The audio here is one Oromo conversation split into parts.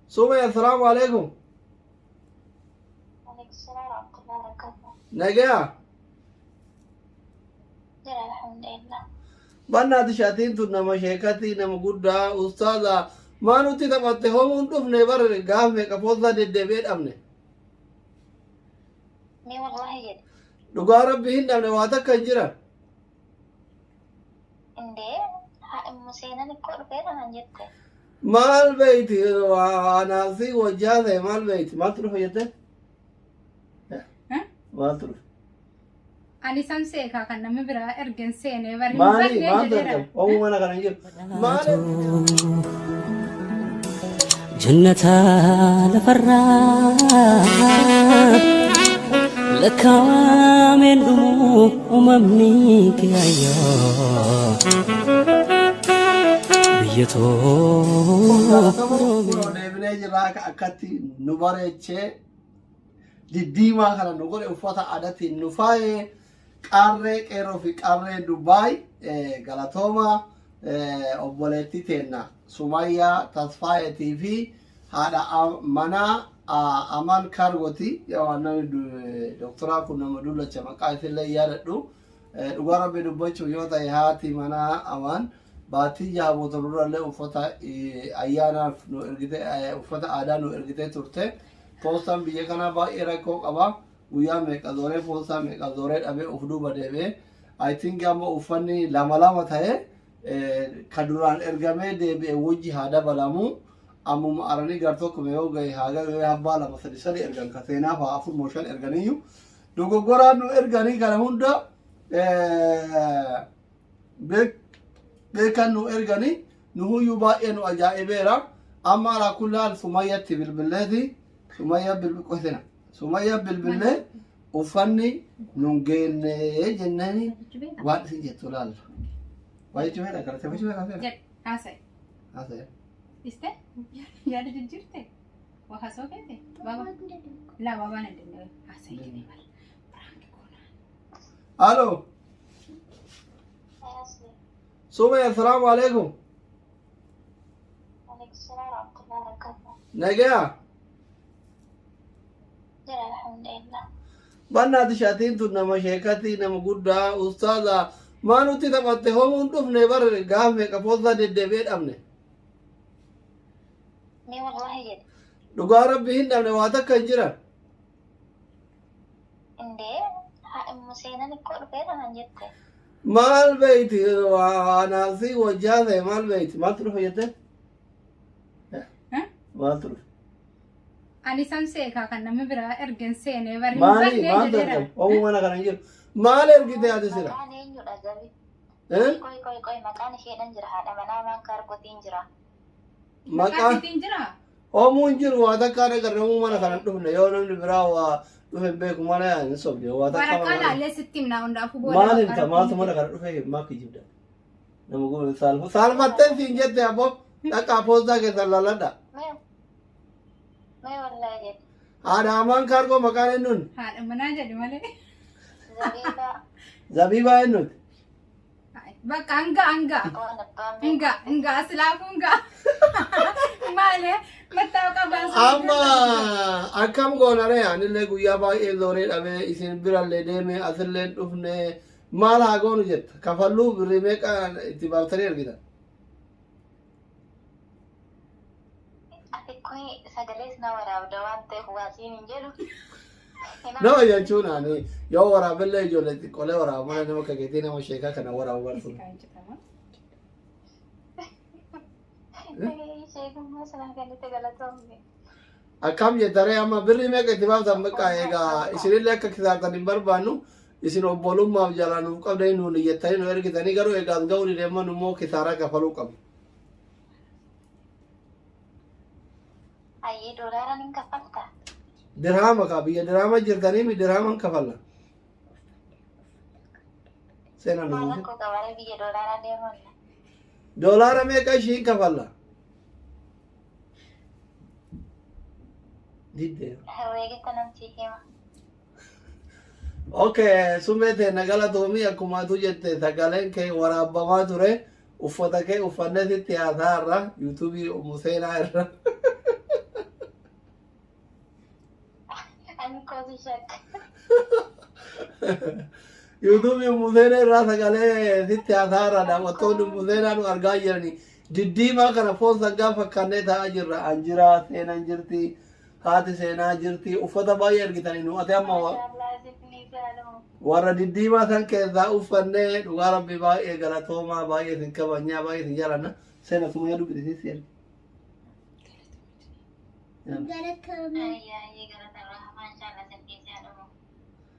Sumee, assalaamu alaikum. Nagaya. Jira, alhamdulillah. Bannaati shatiin tun nama sheekati, nama guddaa, ustaaza. Maa nutti taphatte? Homuun dhufne bar, gaaf meeqa poostaa deddeebi'ee dhabne. Mee wallahi jedhe. Dhugaa rabbi hin dhabne, waa takka hin jiran. Indee seenan ikkoo dhufeera naan jette. Maal beeyti? Anaasi wajjaa ta'e maal beeyti? Maaltu dhufe jette? Maaltu dhufe? Ani san seekaa kan namni biraa ergen seenee bari hin Maali? badnee Maaltu jedheera. ergame? Homu mana kana hin jiru. Maal Jannata lafarraa lakkaawameen dhumu uumamni kiyaayyoo biyya too. Kunoo deebinee jirra. Akka akkatti nu bareechee diddiimaa kana nu godhe, uffata aadaatiin nu faaye, qarree qeerroo fi qarree Dubaay, galatooma. Obboleettii teenna Sumayyaa Tasfaayetii fi haadha manaa Aman Kaargooti. Yaa namni doktoraa kun nama dullacha, maqaa isillee yaadadhu. Dhugaa rabbi dubbachuuf yoo ta'e, haati manaa Aman baatii 6 booda durallee uffata ayyaanaaf nu ergite, uffata aadaa nu ergitee turte. Poostaan biyya kanaa baay'ee rakkoo qaba. Guyyaa meeqa zooree, poostaa meeqa zooree dhabee of duuba deebi'ee. I think amma uffanni lama lama ta'e ka duraan ergamee deebi'e wajji haa dabalamu. Ammuma aranii gar tokko yoo gahe haa gahu, yoo abbaa lama sadi sadi ergan ka seenaa fa'aa afur moo shan erganiyyuu dogoggoraan nu erganii kana hunda beekan nu erganii nu huyyuu baay'ee nu ajaa'ibeera. Amma alaa kullaan Sumayyatti bilbilleeti. Sumayya bilbiqosina. Sumayya bilbillee uffanni nun geenne jennaani waan isin jettu laalla. Waa jechuu fedha galateeffachuu fedha fedha. Jedhe haasa'e. Haasa'e. Iste yaada jijjiirte waa haasoo feete baaba laa baabaan hin danda'e haasa'e jedhee bara prank goonaan. Alo. Sumaya, assalaamu alaikum. Nagaya. Jira, alhamdulillah. Bannaati shatiin tun nama sheekati, nama guddaa, ustaaza. Maa nutti taphatte? Homuun dhufne bar, gaaf meeqa poostaa deddeebi'ee dhabne. Mee wallahi jedhe. Dhugaa rabbi hin dhabne, waa takka hin jiran. Indee seenan ikkoo dhufeera naan jette. Maal beeyti? Anaasi wajjaa ta'e maal beeyti? Maaltu dhufe jette? Maaltu dhufe? Ani san seekaa kan namni biraa ergen seenee bari hin Maali? badnee Maaltu jedheera. ergame? Homu mana kana hin jiru. Maal ergite ati sila? Maqaan eenyudha zabi? Eh? Qoy qoy qoy, maqaan isheedhan jira, haadha manaa maan kaargotiin jira. Maqaa Maqaa isiitiin jira. Homuu hin jiru, waa takka agarre. Homuu mana kana hin dhufne. Yoo namni biraa waa dhufe hin beeku malee hin sobde waa takka Waraqaa mana laallee sitti himnaa, hundaafuu booda maal bakka himta? Maaltu mana kana dhufe? Maa kijibda? Nama goone saalfa saalfattee siin jette. Abbo, dhaqaa poostaa keessan laaladha. Mee mee wallahi jedhe. Haadha Amaan Kaargoo maqaan eenyuun? Haadha manaa jedhe malee. Zabiibaa. Zabiibaa eenyuti? Bakka hanga hanga. Waan abbaan beeku. Hinga hinga silaafuu hinga. Maali mattaa'a qabaan. Amma akkam goonare? Anillee guyyaa baay'ee zooree dhabee isin birallee deeme, asillee hin dhufne. Maal haa goonu jetta? Kafalluu birrii meeqa itti baaftanii ergitan? Ati kun sagalees na waraabda waan ta'eef waa siin hin jedhu. Nama jechuun ani yoo waraabellee ijoollee xiqqoolee waraaba malee nama akka keetii nama sheekaa kana waraabu barsu. Sheekummaa sanaa kennite, galatoomne. Akkam jettaree? Amma birrii meeqa itti baaftan? Bakka egaa isinillee akka kisaartan hin barbaannu. Isin obbolummaaf jalaa nuuf qabdanii nuun iyyattanii nu ergitanii, garuu egaa as ga'uu dideemman immoo kisaaraa kafaluu qabna. Ayyee, doolaaraan hin kaffalta. Dirhaama kaa, biyya dirhaama jirtanii mi dirhaaman kafalla. Seenaan Maal nu rakkoo qabaaree biyya doolaaraa deemuun? Doolaara meeqa ishiin kafalla? Didde. Herreegetta namti hima. Okay, sumee teenya, galatoomii. Akkuma atu jette sagaleen kee waraabbamaa ture. Uffata kee uffannee sitti haasaa irra yuutuubii Ummu Seenaa irra. Ani kootu shakka. Yuutuubii Ummu Seenaa irraa sagalee sitti haasaa irra daawwattoonni Ummu Seenaa nu argaa jirani. Diddiimaa kana foon sangaa fakkaannee taa'aa jirra. An jira, Seenaan jirti, haati Seenaa jirti. Uffata baay'ee argitanii nu ati amma Maashaallah isiniif yaadamu. Warra diddiimaa san keessaa uffannee dhugaa rabbi baay'ee galatoomaa baay'ee isin kabajnaa baay'ee isin jaalanna. Seena suma yaadu bidisiis ergi. Galatoomi. Ayyee galatarraa maashaallah isiniif yaadamu.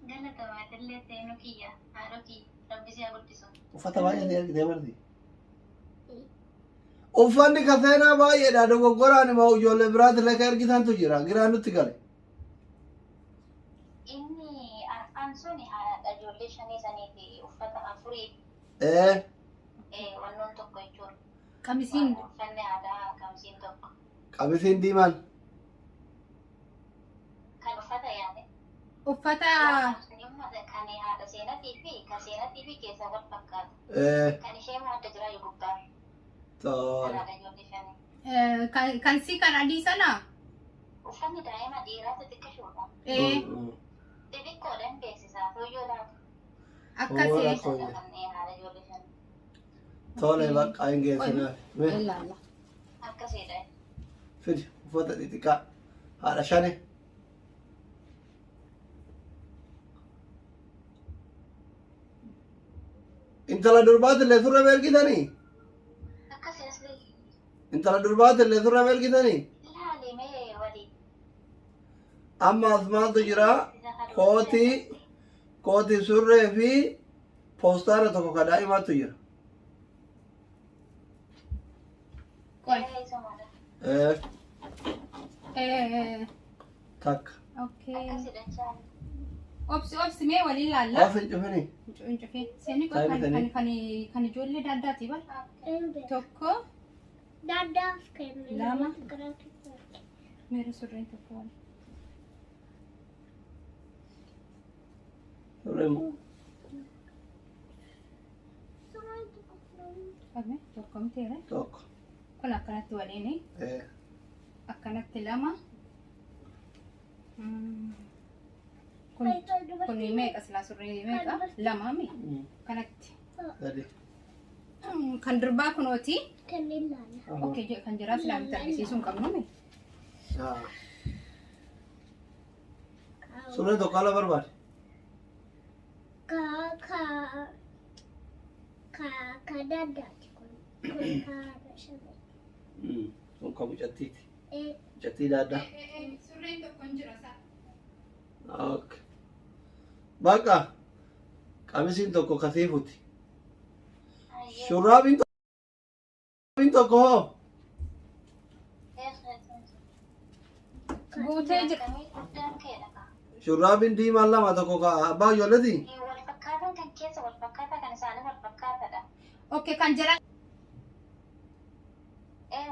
Galatoomaa seenuu kiyya haadha kiyya rabbi si haa guddisu. Uffata baay'ee si ergitee barti. Uffanni ka seenaa baay'eedha dogoggoraan immoo ijoollee biraatillee ka ergitantu jira giraan nutti gale. Inni arfan suni haadha ijoollee shanii saniiti uffata afurii wannoon tokko jechuudha. Qamisiin Uffanni aadaa qamisiin tokko. Qamisiin diimaan. Kan uffata yaade. Uffata Kan haadha seenatii fi kan seenatii fi keessa wal fakkaata. Kan ishee immoo adda jiraa gubbaa. Kan Tole. haadha ijoollee shanii. Kan si kan adii sana. Uffanni daa'ima dhiiraa xixiqqishuudha. Xixiqqoodhaan beeksisaa tooyyoo laata. Akkasii. Rakkoo Kan haadha ijoollee shanii. Tole bakka hin geessinaaf. Mee Ilaalla. Akkasiidha. fidi uffata xixiqqaa haadha shane. Intala durbaatillee surra ergitanii? Akkasii asli Intala durbaatillee surra ergitanii? ilaali mee walii. Amma as maaltu jira? Kootii, kootii surree fi poostaara tokko ka daa'imaatu jira. Qoy. Isumadha. Takka. Okay. Akkasidha inshallah. Obsi obsi mee waliin laalla. Of hin cufini. Hin cufin. Seenni qoy kan kan kan kan ijoollee daaddaati bar. Tokko Daddaaf kenne. Lama. Meera surreen tokko waliin. Surree moo? Qabne tokko miteera. Tokko. Kun akkanatti waliini. Akkanatti lama. Kun kun meeqa silaa surree meeqa? Lama mi? Kanatti. Sadi. Kan durbaa kunooti. Kanneen laala. Okay, kan jiraa silaa nutti argisiisuu hin qabnu mi? Surree tokko ala barbaade. Ka ka ka ka daddaati kun. Kun ka bashame. Kun kan mucattiiti. Mucattii daaddaa. Surreen tokko hin jira isaa. Okay. Bakka qamisiin tokko kasiifuti. Shurraabiin tokko hoo? Guutee jira. Guddaan keedha. Shurraabiin diimaan lama tokko ka abbaa ijoolleeti? Wal fakkaatan kan keessa wal fakkaataa kan isaanii wal fakkaatadha. Okay, kan jira.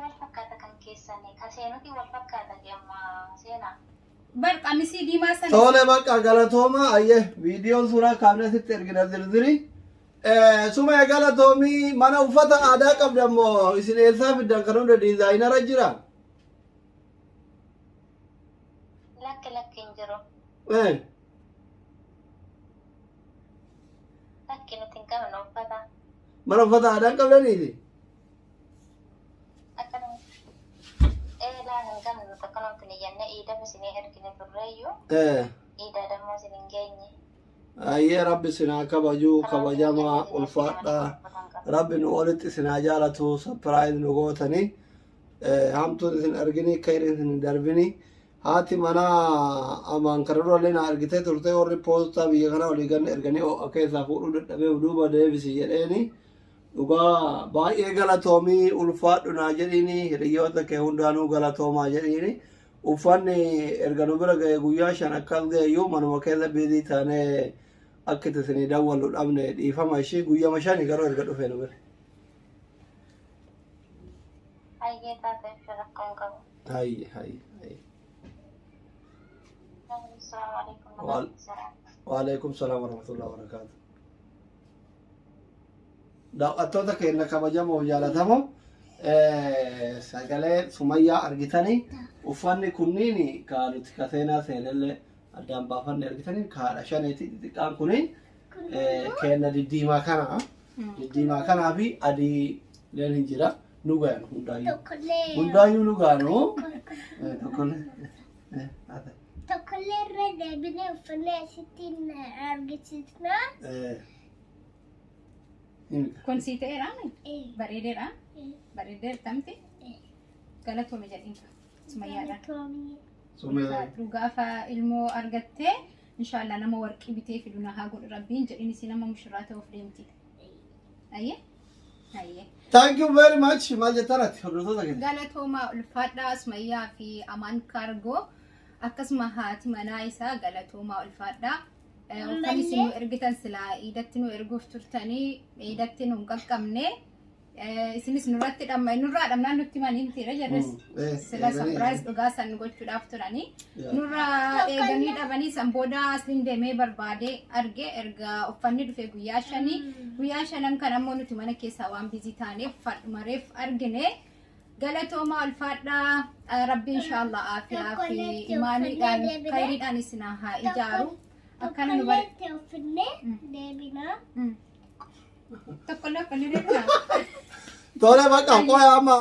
Wal fakkaata kan keessanii kan seenuti wal fakkaata amma seenaa. Bar qamisii diimaa sana. Tole bakka galatooma ayyee viidiyoon suuraa kaafnee sitti ergina zirziri. Suma galatoomii mana uffata aadaa qabda immoo isin eessaa fiddan kan hunda diizaayinara jira? Lakki lakki hin jiru. Lakki nuti hin qabnu uffata. Mana uffata aadaa hin qabdaniiti? Akkanuma. Laa hin qabnu nuti akkanumatti ni jenne iidaf isinii ergine turreeyyuu iidaa dammoo isin hin geenye. Ayyee rabbi isin haa kabajuu kabajamaa ulfaadhaa. Rabbi nu olitti isin haa jaalatu surprise nu gootanii. Hamtuun isin argini khayriin isin hin darbini. Haati manaa amaan kana durallee na argitee turte warri poostaa biyya kana olii ganna erganii ho'a keessaa fuudhuu dadhabee duuba deebisi jedheeni. Dhugaa baay'ee galatoomii ulfaadhu naa jedhiini hiriyoota kee hundaanuu galatoomaa jedhiini. Uffanni erga nu bira ga'e guyyaa 5 akkas ga'e iyyuu manuma keessa biizii taanee akka itti isinii dawwallu dhabne dhiifama ishii guyyama 5 garuu erga dhufe nu bira. Hayyee taate ibsa rakkoon qabu. Hayye hayye hayye. Assalamu alaikum. Waalaikum salaam warahmatullahi wabarakatuh. Daawwattoota keenya kabajamoo jaalatamoo sagalee Sumayyaa argitanii, uffanni kunniin ka nuti ka seenaa seenellee addaan baafanne argitanii, ka haadha shaneeti. Xixiqqaan kuni kenna diddiimaa kana, diddiimaa kanaa fi adii leen hin jira. Nu gayan hundaayyuu. Tokkollee. Hundaayyuu nu gaanu. Tokkollee. Tokkollee irra deebinee uffannee asitti argisiisna. Kun sii ta'eera? Bareedeera? Bareedeertamti? Galatoome jedhiin Sumayyaadhaan. Galatoomii. Sumayyaa. Gaafa ilmoo argattee, inshaallah nama warqii bitee fidu na haa godhu rabbiin jedhiin. Isii nama mushiraa ta'uuf deemti. Ayyee? Ayyee. Thank you very much. Maal jettan ati hordoftoota keenya? Galatoomaa, ulfaadhaa. Sumayyaa fi Amaan Kaargoo, akkasuma haati manaa isaa, galatoomaa, ulfaadhaa. Uffanni isin nu ergitan silaa iidatti nu erguuf turtanii, iidatti nu hin qaqqabne. Isinis nurratti dhamma nurraa dhamnaan nutti himanii mitiidha jarris. Sila surprise dhugaa san gochuudhaaf turanii. Nurraa eeganii dhabanii, san booda asliin deemee barbaadee arge erga uffanni dhufe guyyaa 5. Guyyaa shanan kan ammoo nuti mana keessaa waan busy taaneef fadhumareef argine. Galatoomaa, ulfaadhaa. Rabbi inshaallah aafiyaa fi imaaniidhaan khayriidhaan isin haa ijaaru. Akkana nu bare. Tokkollee uffannee deebinaa. Tokkollee uffannee deebinaa. Tole, bakka qoya amma.